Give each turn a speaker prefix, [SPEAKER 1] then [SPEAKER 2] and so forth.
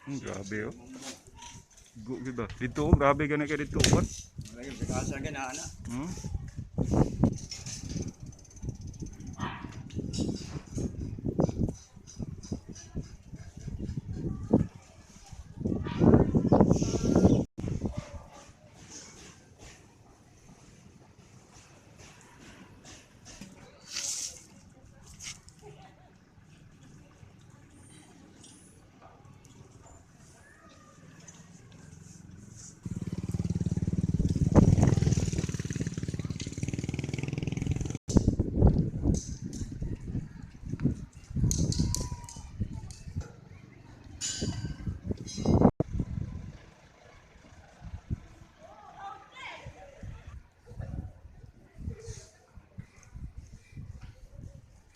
[SPEAKER 1] Grabe oh. Go gyud ba? Dito oh, grabe gani kay dito oh.
[SPEAKER 2] Lagi sa kasa gana ana.